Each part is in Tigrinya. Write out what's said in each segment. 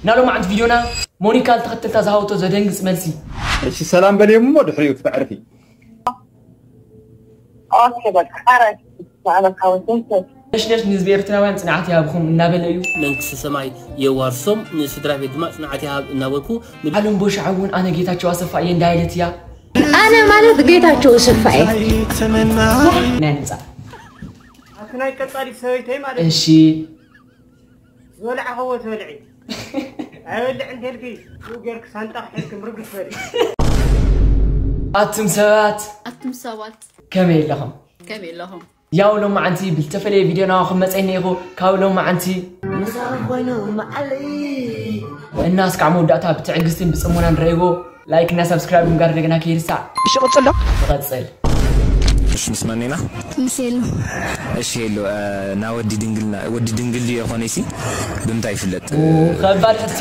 ናብ ሎማዓንቲ ቪድዮና ሞኒካ ዝተኸተልታ ዝሃወቶ ዘደንግጽ መልሲ። እሺ ሰላም በልዮም እሞ ድሕሪኡ ክትዕርፊ። ኦኬ በቃ ሓራይ ማዕበካ ወሰንሰ ነሽነሽ ንህዝቢ ኤርትራውያን ጽንዓት ይሃብኹም እናበለ እዩ። መንግስቲ ሰማይ የዋርሶም፣ ንስድራ ቤት ድማ ጽንዓት ይሃብ እናበልኩ ዓለም ቦሻዕ እውን ኣነ ጌታቸው ኣሰፋ እየ እንዳይለት እያ። ኣነ ማለት ጌታቸው ኣሰፋ እየ። ናይ ነጻ ኣቲ ናይ ቀጻሊት ሰበይተይ ማለት እሺ ዝበላዕኸዎ ትበልዒ ኣይበልዕ እንተልኪ ሽኡ ጌርክ ሳንጣ ክሕልክ ምርግፍ በሊ። ኣቱም ሰባት ኣቱም ሰባት ከመይ ኣለኹም? ከመይ ኣለኹም? ያው ሎማዓንቲ ብዝተፈለየ ቪድዮ ናባኹም መጸ እኒኤኹ። ካብ ሎማዓንቲ ምሳኺ ኮይኑ መዓለይ እና እስካዕ መወዳእታ ብትዕግስትን ብጽሞናን ረእይዎ። ላይክ እና ሳብስክራይብ ምግባር እንደገና ከይርሳዕ። እሺ ቀጽሎ ትቐጽል እሺ ምስ መን ኢና? ምስ ሄሉ እሺ ሄሉ፣ እ፣ ና ወዲ ድንግልና ወዲ ድንግል ድዩ የኾነ ሲ ብምንታይ ይፍለጥ? ከባድ ሕቶ።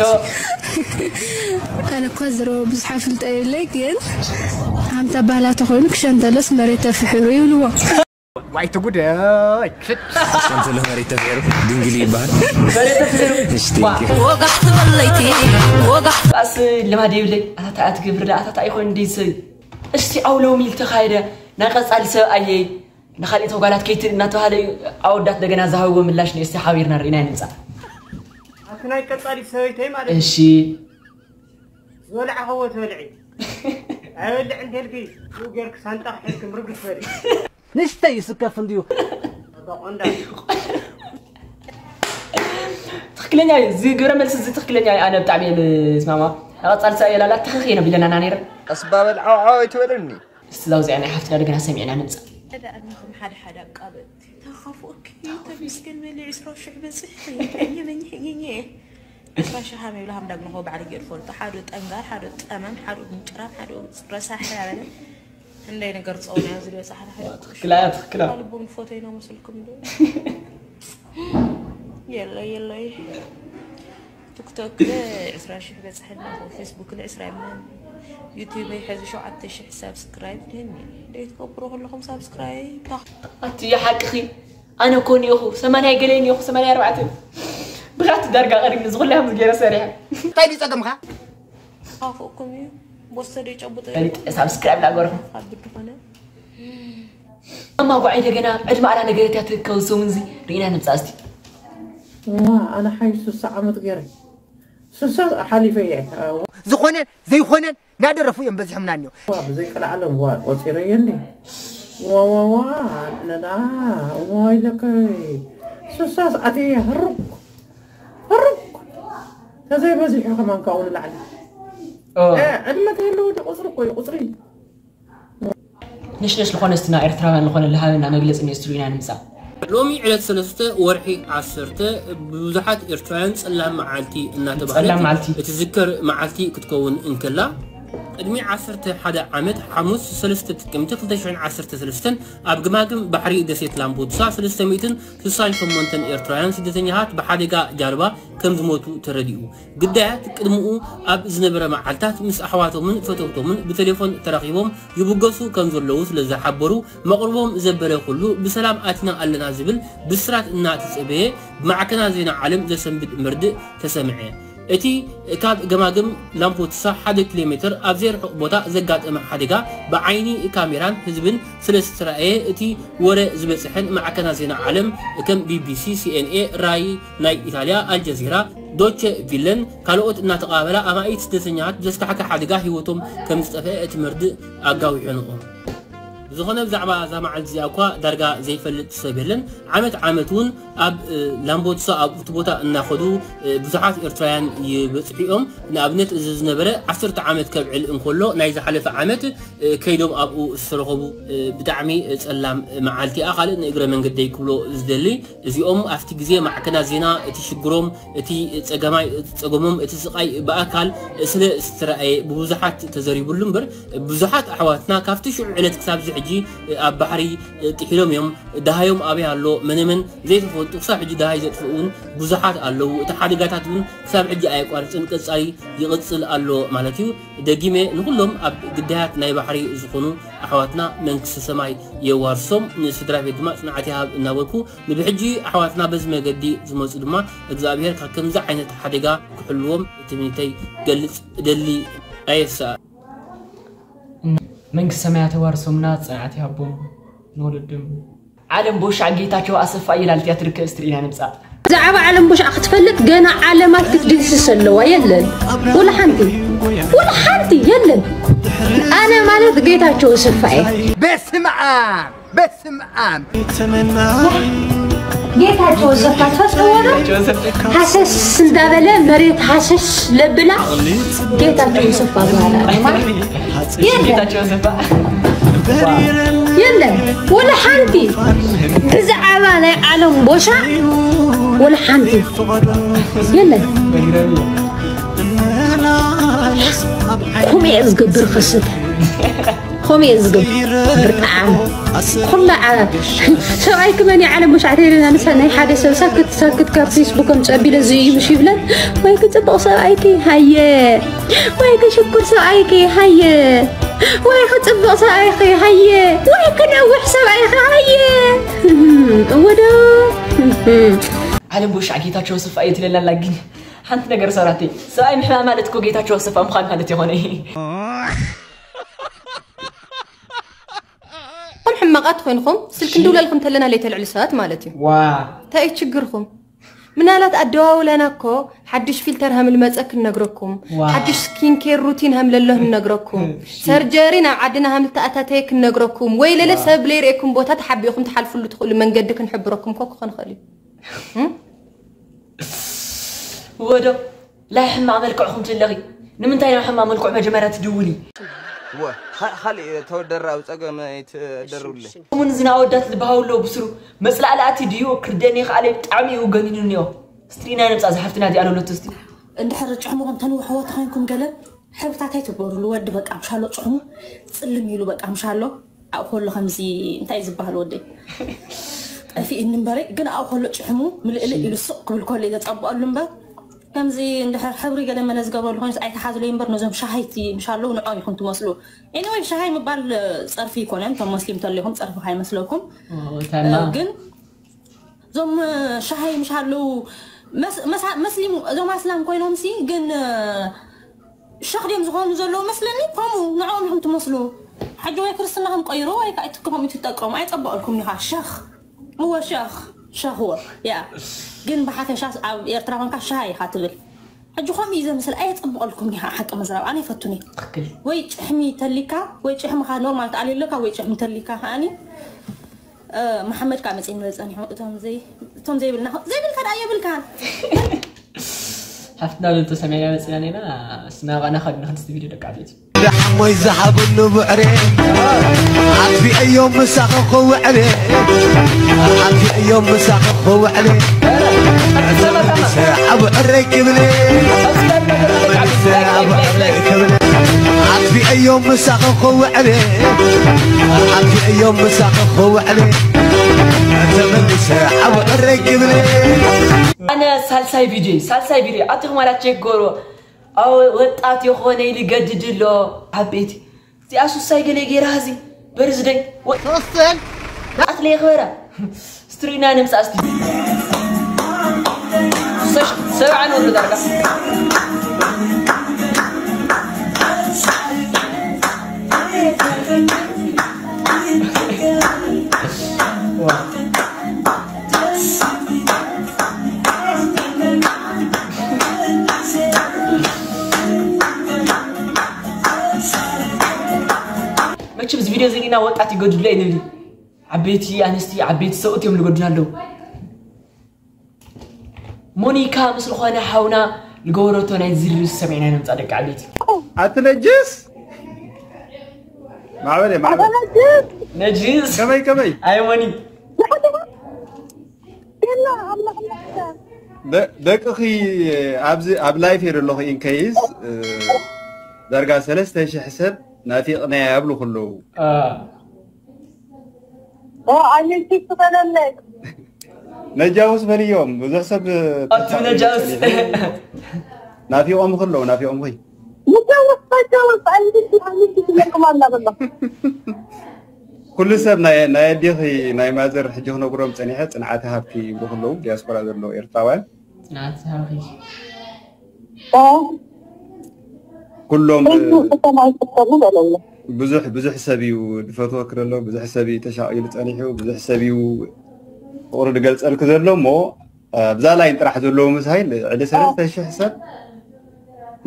ኣነ እኳ ዝረቦ ብዙሕ ኣፍልጦ የብለይ፣ ግን ሓምታ ባህላ ተኾይኑ ክሸንተለስ መሬት ተፍሕሩ ይብልዎ። ዋይ ትጉደ ሸንተሎ መሬት ተፍሕሩ ድንግል ይበሃል። መሬት ተፍሕሩ እሺ ቴንኪ ወጋሕ ትበለይቲ ወጋሕ ባስ ልማድ የብለይ። ኣታታ ኣትገብር ኣታታ ይኾን እንዲ ሰብ እስቲ ኣውሎም ኢል ተኻይደ ናይ ቀጻሊ ሰብ ኣየይ ንኻልእ ተጓላት ከይትርኢ እናተባሃለ እዩ። ኣወዳት ደገና ዝሃብዎ ምላሽ ንእስቲ ሓቢርና ርኢና ንምጻእ። ኣቲ ናይ ቀጻሊት ሰበይተይ ማለት እዩ። እሺ ዝበላዕኸዎ ትበልዒ ኣይበልዕ እንተልኪ ሽኡ ጌርክ ሳንጣ ክሕልክ ምርግፍ በሊ። ንስተይ ይስከፍ እንድዩ። በቆንዳ ትክክለኛ እዩ። እዚ ግብረ መልሲ እዚ ትክክለኛ እዩ። ኣነ ብጣዕሚ እየ ዝስማማ። ቀጻሊ ሰብ የላላ ትኽኽ እየ ነቢለና ና ነይረ። ቀስ ባበል ዓውዓው ኣይትበለኒ። እስቲ ዛውዚኣ ናይ ሓፍትና ደገና ሰሚዕና ንምጻእ። እዳ ኣድንኹም ሓደ ሓደ ኣቃበጥቲ ተኻፍኦኪ ተመስገን በሊ ዕስራ ሽሕ በጽሕ የመኝ የመኝ ዕስራ ሽሕ ሃመ ይብላ ሃምዳግ ንኾ ባዕለ ገይሩ ፈልጦ ሓደ ጠንጋር ሓደ ጠመም ሓደ ምንጭራም ሓደ ረሳሕ ያበለ እንደይ ነገር ጸውና ዝለ ጻሕራ ሓደ ትክክላ ትክክላ ልቦም ፎቶ ኢና መስልኩም ዶ የለ የለ ቲክቶክ ዕስራ ሽሕ በጽሐና ፌስቡክ ዕስራ ምናምን ዩቲዩብ ሕዚ ሸውዓተ ሽሕ ሳብስክራይብ ደኒ ደይ ትገብሩ ከለኹም ሳብስክራይብ ኣቲ ሓቅኺ ኣነ እኮ እኒኦኹ ሰማንያ ገለ እኒኦኹ ሰማንያ ኣርባዕተ ብጋት ዳርጋ ቀሪብኒ ዝኹላ ከም ዝገይረ ሰሪሐ እንታይ ድዩ ጸገምካ? ካፍኡኩም እዩ ወሰደ ጨቡጠ ፈሊጠ ሳብስክራይብ ላገርኹ ካብ ብድኾነ ኣማ ጓዓይ ደገና ዕድመ ኣላ ነገረት እያ ትከው ሰሙን እዚ ርኢና ንምጻእ እስቲ እዋ ኣነ ሓይ ስሳ ዓመት ገይረ ስሳ ሓሊፈ እየ ዝኾነ ዘይኮነን ናደረፉ እዮም በዚሖምና እኒኦ ብዘይቀልዓለም ዋ ቆፂረዮ እንዲ ዋዋዋ ነዳ ዋ ኢለከ ስሳ ሰዓት እየ ህሩክ ህሩክ ተዘይበዚሑ ከማን ካብኡ ንላዕሊ ዕድመ ተየለዎ ቁፅሪ እኮ እዩ ቁፅሪ ነሽነሽ ዝኾነ ስትና ኤርትራውያን ዝኾነ ልሃበና መግለፂ ሚኒስትሩ ኢና ንምፃእ ሎሚ ዕለት ሰለስተ ወርሒ ዓሰርተ ብብዙሓት ኤርትራውያን ጸላም መዓልቲ እናተባህለት ጸላም መዓልቲ። እትዝከር መዓልቲ ክትከውን እንከላ ቅድሚ ዓሰርተ ሓደ ዓመት ሓሙስ ሰለስተ ጥቅምቲ ክልተ ሽሕን ዓሰርተ ሰለስተን ኣብ ግማግም ባሕሪ ደሴት ላምፖዱሳ ሰለስተ ሚእትን ስሳን ሸሞንተን ኤርትራውያን ስደተኛታት ብሓደጋ ጃልባ ከም ዝሞቱ ተረዲኡ። ግዳያት ቅድምኡ ኣብ ዝነበረ መዓልታት ምስ ኣሕዋቶምን ፈተውቶምን ብቴሌፎን ተራኺቦም ይብገሱ ከም ዘለዉ ስለ ዝሓበሩ መቕርቦም ዘበለ ኩሉ ብሰላም ኣቲና ኣለና ዝብል ብስራት እናተጸበየ ብማዕከና ዜና ዓለም ዘሰንብድ መርድእ ተሰምዐ። እቲ ካብ ገማግም ላምፖቱሳ ሓደ ኪሎ ሜትር ኣብ ዘይርሑቕ ቦታ ዘጋጠመ ሓደጋ ብዓይኒ ካሜራን ህዝብን ስለ ዝተራእየ እቲ ወረ ዝበጽሐን ማዕከና ዜና ዓለም ከም ቢቢሲ፣ ሲኤንኤ፣ ራይ ናይ ኢታልያ፣ ኣልጀዚራ፣ ዶቸ ቪለን ካልኦት እናተቐባበላ ኣማኢት ስደተኛታት ብዘስካሕክሕ ሓደጋ ህይወቶም ከም ዝጠፍአ እቲ መርድእ ኣጋዊሑንኦ። ብዝኾነ ብዛዕባ እዛ መዓልቲ እዚኣ እኳ ዳርጋ ዘይፈልጥ ሰብ የለን። ዓመት ዓመት እውን ኣብ እ፣ ላምቦትሳ ኣብቲ ቦታ እናኸዱ እ፣ ብዙሓት ኤርትራውያን ይበፅሑ እዮም። ንኣብነት እዚ ዝነበረ ዓሰርተ ዓመት ከብዕል እንከሎ ናይ ዝሓለፈ ዓመት እ፣ ከይዶም ኣብኡ ዝተረኸቡ እ፣ ብጣዕሚ ጸላም መዓልቲ እያ። ካልእ ንእግረ መንገደይ ክብሎ ዝደሊ እዚኦም ኣብቲ ግዜ ማዕከናት ዜና እቲ ሽግሮም እቲ ጸገማይ ጸገሞም እቲ ስቓይ ብኣካል ስለ ዝተረኣየ ብብዙሓት ተዘሪብሉ እምበር ብዙሓት ኣሕዋትና ካብቲ ሽዑ ዕለት ክሳብ እዚ ሕጂ ኣብ ባሕሪ ጥሒሎም እዮም። ደሃዮም ኣበይ ኣሎ መነመን ዘይተፈልጡ፣ ክሳብ ሕጂ ደሃይ ዘጥፍኡ እውን ብዙሓት ኣለዉ። እቲ ሓደጋታት እውን ክሳብ ሕጂ ኣየቋርፅን፣ ቀፃሊ ይቕፅል ኣሎ ማለት እዩ። ደጊመ ንኩሎም ኣብ ግዳያት ናይ ባሕሪ ዝኾኑ ኣሕዋትና መንግስቲ ሰማይ የዋርሶም፣ ንስድራ ቤት ድማ ፅንዓት ይሃብ እናበልኩ፣ ንብሕጂ ኣሕዋትና በዚ መገዲ ዝመፁ ድማ እግዚኣብሔር ካብ ከምዚ ዓይነት ሓደጋ ክሕልዎም ትምኒተይ ገልፅ እደሊ። ኣየሳ መንግስቲ ሰማያት ተዋርሶምና፣ ጽንዓት ይሃቦም ንወለዶም። ዓለም ቦሻዕ ጌታቸው ኣሰፋ ይላል ቲያትር ክእስትር ኢና ንምጻእ። ብዛዕባ ዓለም ቦሻዕ ክትፈልጥ ገና ዓለማት ክትድህስስ ኣለዋ። የለን ወላ ሓንቲ፣ ወላ ሓንቲ የለን። ኣነ ማለት ጌታቸው ኣሰፋ እየ። በስመ ኣብ በስመ ኣብ ጌታቸው ዘፋ ትፈልጥዎ ዶ? ሃሰስ እንዳበለ መሬት ሃሰስ ለብላ ጌታቸው ዘፋ በኋላ ማለት የለ ጌታቸው ዘፋ የለን ወላ ሓንቲ ብዛዕባ ናይ ዓለም ቦሻ ወላ ሓንቲ የለን ከምኡ እየ ዝገብር ከስተ ከምኡ እየ ዝገብር ብጣዕሚ ኩላ ሰብኣይ ክመን ዓለም መሻዕተ ኢልና ንሳ ናይ ሓደ ሰብ ሳክት ሳክት ካብ ፌስቡክ ኣምፅኦ ኣቢለ እዚ እዩ ምሽ ይብለን ወይ ክፅቡቕ ሰብኣይኪ ሃየ ወይ ክሽኩር ሰብኣይኪ ሃየ ወይ ክፅቡቕ ሰብኣይኪ ሃየ ወይ ክነውሕ ሰብኣይኪ ሃየ እወዶ ዓለም ቦሻዕ ጌታቸው ስፋ እየ ትለላላ ግን ሓንቲ ነገር ሰራተይ ሰብኣይ ምሕማም ማለት እኮ ጌታቸው ኣሰፋ ምዃን ማለት የኾነ ከም ሕማቃት ኮይንኩም ስልክ እንደውለልኩም ተለና ለይተልዕሉ ሰባት ማለት እዩ ዋ እንታይ ችግርኩም ምናላት ኣደዋውለና እኮ ሓድሽ ፊልተር ሃም ልመፀ ክንነግረኩም ሓድሽ ስኪን ኬር ሩቲን ሃም ለሎ ክንነግረኩም ሰርጀሪ ናብ ዓድና ሃም ልተኣታተየ ክንነግረኩም ወይ ለለ ሰብ ለይርእየኩም ቦታ ተሓቢእኩም ትሓልፍሉ ትኽእሉ መንገዲ ክንሕብረኩም ኮ ክኾን ይኽእል እዩ ወዶ ላይ ሕማቕ መልክዕኹም ትለኺ ንምንታይ ናብ ሕማቕ መልክዑ መጀመርያ ትድውሊ ካልእ ተወደራ ኣብ ፀገም ኣይትደርብለ እውን ዝና ወዳት ዝበሃው ኣሎ ብስሩ መፅላእላእቲ ድዩ ክርደኒ ከኣለ ብጣዕሚ እዩ ገኒኑ እኒኦ ስትሪና ነብፃ ዝሓፍትና እዚኣ ለሎቶ ስቲ እንድሕር ጭሕምኹም ተንውሕዎ ተኾይንኩም ገለ ሕብርታት ኣይትግበሩሉ ወዲ በቃ ምሻሎ ጭሕሙ ፅልም ኢሉ በቃ ምሻሎ ኣብኡ ከሎ ከምዚ እንታይ ዝበሃል ወደይ ጠፊእኒ እምበረይ ግን ኣብኡ ከሎ ጭሕሙ ምልእልእ ኢሉ ስቕ ክብል ከሎ እዩ ዘፀብቐሉ እምበር ከምዚ እንድሕር ሕብሪ ገለ መለ ዝገበረሉ ኮይኑስ ኣይተሓዝለይ እምበር ነዞም ሻሃይቲ ምሻለዉ ንዖም ኢኹም ትመስሉ anyway ሻሃይ ምባል ፀርፊ ይኮነን እቶም መስሊም ተለይኹም ፀርፊ ካይመስለኩም ግን እዞም ሻሃይ ምሻለዉ መስሊም እዞም ኣስላም ኮይኖም ሲ ግን ሸኽ ድዮም ዝኾኑ ዘለዉ መስለኒ ከምኡ ንዕኦም ኢኹም ትመስሉ ሕጂ ወይ ክርስትና ከም ቀይሩ ወይ ከዓ እቲ ከምኡ ትጠቀሙ ኣይፀበቐልኩም ኢኻ ሸኽ እወ ሸኽ ሸኽዎ ያ ግን ብሓፈሻ ኣብ ኤርትራ ኮንካ ሻሃይ ኢኻ ትብል ሕጂ ከምኡ እዩ ዘምስል ኣየፀብቐልኩም ኢኻ ሓቂ ምዝራብ ኣነ ይፈቱኒ ወይ ጭሕሚ ተሊካ ወይ ጭሕምኻ ኖርማል ተኣልየለካ ወይ ጭሕሚ ተሊካ ከኣኒ መሓመድ ከዓ መፅእ ንበል ፀኒሑ እቶም ዘይብልና ዘይብልካ ደኣ የብልካ ሓፍትና ልንቶ ሰማይና መፅና ኔና ስናባና ከድና ክልስቲ ቪዲዮ ደቂ ዓበይቲ ደሓሞይ ዝሃብሉ ብዕሬ ኣጥፊአዮም ምሳኺ ክውዕሬ ኣጥፊአዮም ምሳኺ ክውዕሬ ዓብ ዕረይ ክብሌ ዓብ ዕረይ ክብሌ ኣጥፊአዮም ምሳኺ ክውዕሬ ኣጥፊአዮም ምሳኺ ክውዕሬ ተመልሰ ዓብ ዕረይ ክብሌ ኣነ ሳልሳይ ቪድዮ ሳልሳይ ቪድዮ ኣቲኹም ኣላ ቼክ ጎሮ ኣወ ወጣት የኾነ ይልገድድ ኣሎ ዓበይቲ እዚኣ ሱሳይ ገለ ገይራ እዚ በርዝደይ ወጣት ሶስን ኣኽለ የኽበራ ስትሪና ንምፃ እስቲ ሰብዓ ንወርዶ ዳርጋ መቸም እዚ ቪድዮ ዝሪእና ወጣት ይገድሎ እዩ ንብል ዓበይቲ ኣንስቲ ዓበይቲ ሰብኡት እዮም ዝገድሉ ኣለዉ ሞኒካ ምስ ዝኾነ ሓውና ዝገበረቶ ናይ ዝርርስ ሰሚዕና ነምፃ ደቂ ዓበይቲ ኣቲ ነጅስ ማዕበል ማዕበል ነጅስ ከመይ ከመይ ኣይ ሞኒ ደቅኺ ኣብዚ ኣብ ላይፍ እየ ዘለኹ ኢንከይስ ዳርጋ ሰለስተ ሽሕ ሰብ ናፊቕናያ ይብሉ ከለዉ ኦ ኣየንቺ ትበለለይ። ነጃውስ በልዮም ብዙሕ ሰብ ኣቱ ነጃውስ ናፊቆም ክለው ናፊቆም ኹይ ነጃውስ ነጃውስ ኣየንቺ ኣየንቺ ትበልኩም ኣላ በሎ። ኩሉ ሰብ ናይ ኣዴኺ ናይ ማዘር ሕጂ ክነግሮም ፀኒሐ ፅንዓት ሃብኪ ይብሉ ክለው ዲያስፖራ ዘለዉ ኤርትራውያን ፅንዓት ሃብኪ ኦ ኩሎም እሱ ከተማ ይፈተሉ በለለ። ብዙሕ ብዙሕ ሰብ እዩ ዝፈትወኪ ዘሎ ብዙሕ ሰብ እዩ ተሻቒሉ ፀኒሑ ብዙሕ ሰብ እዩ ፍቕሩ ዝገልፀልኪ ዘሎ እሞ ኣብዛ ላይን ጥራሕ ዘለዉ ምሳይ ልዕሊ ሰለስተ ሽሕ ሰብ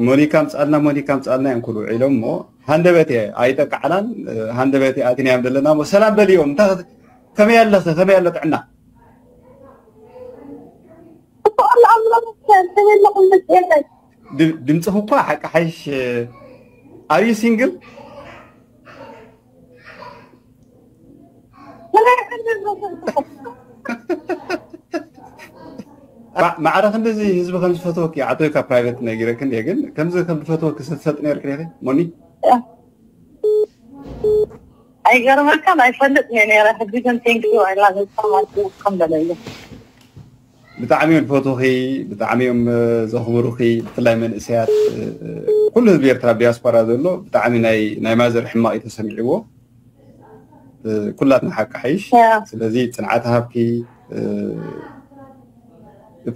ሞኒካ ምፃልና ሞኒካ ምፃልና እዮም ኩሉ ውዒሎም እሞ ሃንደበት እየ ኣይጠቃዕናን ሃንደበት እየ ኣቲናዮም ዘለና እሞ ሰላም በልዮም እንታይ ከመይ ኣለኺ ከመይ ኣሎ ጥዕና ትበቕሉ ኣምላኽ ተበለኹም መፅኤለይ። ድ- ድምፅኺ እኳ ሓቂ ሓይሽ ኣር ዩ ሲንግል ማዕረ ክንደዚ ህዝቢ ከም ዝፈትወኪ ዓቶይካ ፕራይቨት ነጊረክን እየ ግን ከምዚ ከም ዝፈትወኪ ስትፈልጥ ነርክ ዲኺ ሞኒ ኣይገርመካን ኣይፈልጥ እየ ነረ ሕጂ ግን ቴንክ ዩ ኣይላ ዘስተማርኩም በለለ። ብጣዕሚ እዮም ዝፈትውኺ ብጣዕሚ እዮም ዘኽብሩኺ ብፍላይ መንእሰያት ኩሉ ህዝቢ ኤርትራ ዲያስፖራ ዘሎ ብጣዕሚ ናይ ናይ ማዘር ሕማቕ እዩ ተሰሚዕዎ ኩላትና ሓቂ ሓይሽ ስለዚ ፅንዓት ሃብኪ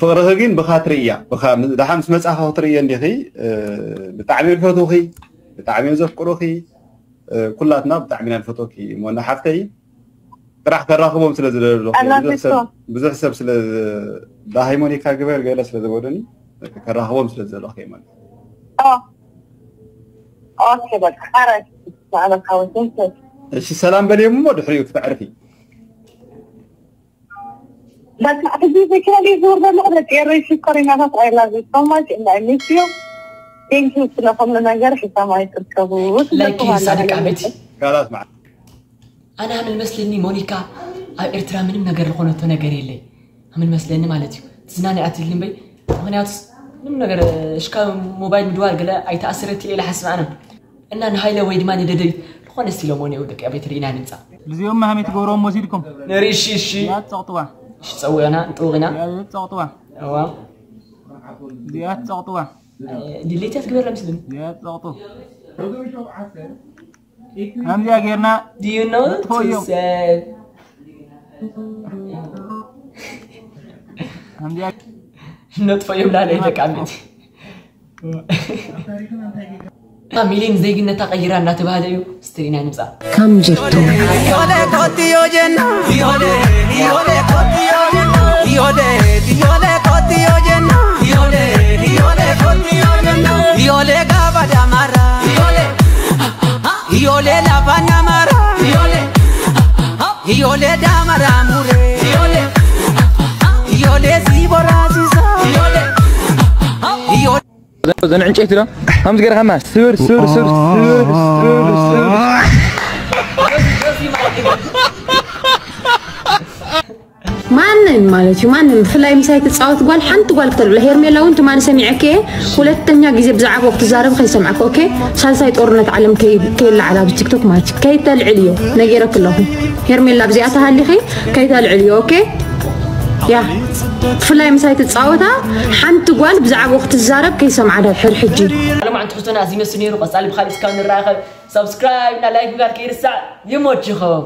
ፍቕርኺ ግን ብኻ ትርእያ ብኻ ደሓ ምስ መፃኺ ክትርእዮ እንዲኺ ብጣዕሚ እዮም ዝፈትውኺ ብጣዕሚ እዮም ዘፍቅሩኺ ኩላትና ብጣዕሚ ኢና ንፈትወኪ ሞና ሓፍተይ ጥራሕ ከራኽቦም ስለ ዝደለኹ ብዙሕ ሰብ ስለ ዳሃይ ሞኒካ ግበር ገለ ስለ ዝበሉኒ ከራኽቦም ስለ ዝደለኹ ማለት ኦኬ በቃ ሓራይ ማዕረካዊ እሺ ሰላም በልዮም እሞ ድሕሪኡ ክተዕርፊ በቃ ሕጂ ዘይክላሊ ዝውር ዘለኹ ደቂ ኤረይ ሽኮሪናታት I love you so much and I miss you thank you ስለ ኩሉ ነገር ሕሳብ ኣይትርከቡ ላይክ ሳድቅ ዓመት ካላስ መዓ ኣነ ኣምን መስለኒ ሞኒካ ኣብ ኤርትራ ምንም ነገር ዝኾነቶ ነገር የለይ ኣምን መስለኒ ማለት እዩ ትዝናነ ኣትልኒ እምበይ ምክንያቱስ ምንም ነገር እሽካ ሞባይል ምድዋል ገለ ኣይተኣሰረት ኢለ ሓስብ ኣነ እና ንሃይለ ወይ ድማ ንደደቢት ዝኾነ ስቲሎ ሞኔ ደቂ ቤት ርኢና ንምፃ ልዚኦም መሃሚ ትገብሮም ወሲድኩም ነሪ እሺ እሺ እዚኣ ትፀቕጥዋ እሺ ፀዊዕና ንጥውቕ ኢና እዚኣ ትፀቕጥዋ እዋ እዚኣ ትፀቕጥዋ ድሌት ትግበር ለምስልን እዚኣ ትፀቕጡ ከምዚኣ ጌርና Do you know Toyo. to say ከምዚኣ ነጥፎ እዮም ላለይ ደቂ ኣንበይቲ ሚሊን ዜግነታ ቀይራ እናተባህለ እዩ ስትሪና ንምፃ Kamjetto. Ijoollee kootti yoo jenna. Ijoollee ijoollee kootti yoo jenna. Ijoollee ijoollee kootti yoo jenna. Ijoollee ijoollee kootti yoo jenna. Ijoollee gaafa damarra. Ijoollee ijoollee lafa namarra. Ijoollee ijoollee damarra mure. Ijoollee ijoollee si boraasisa. Ijoollee ijoollee. ዘን ዕንጨይቲ ዶ ከምዚ ገይረ ከማ ስብር ስብር ስብር ስብር ስብር ስብር ማንም ማለት እዩ ማንም ብፍላይ ምሳይ ትፃወት ጓል ሓንቲ ጓል ክተልብለ ሄርሜላ እውን ትማን ሰሚዐክ እየ ሁለተኛ ግዜ ብዛዕባ ክትዛረብ ከይሰምዐክ ኦኬ ሳልሳይ ጦርነት ዓለም ከይለዓል ኣብዚ ቲክቶክ ማለት እዩ ከይተልዕል እዮ ነጌረክ ኣለኹ ሄርሜላ ኣብዚኣ ተሃሊኺ ከይተልዕል እዮ ኦኬ ያ ብፍላይ ምሳይ ትፃወታ ሓንቲ ጓል ብዛዕባ ክትዛረብ ከይሰምዓ ዳድሕር ሕጂ ሎማዓንቲ ትሕዝቶና እዚ መስል ነይሩ ቀፃሊ ብካሊእ እስካብ ንራኸብ ሳብስክራይብ እና ላይክ ምግባር ከይርሳዕ ይሞችኸም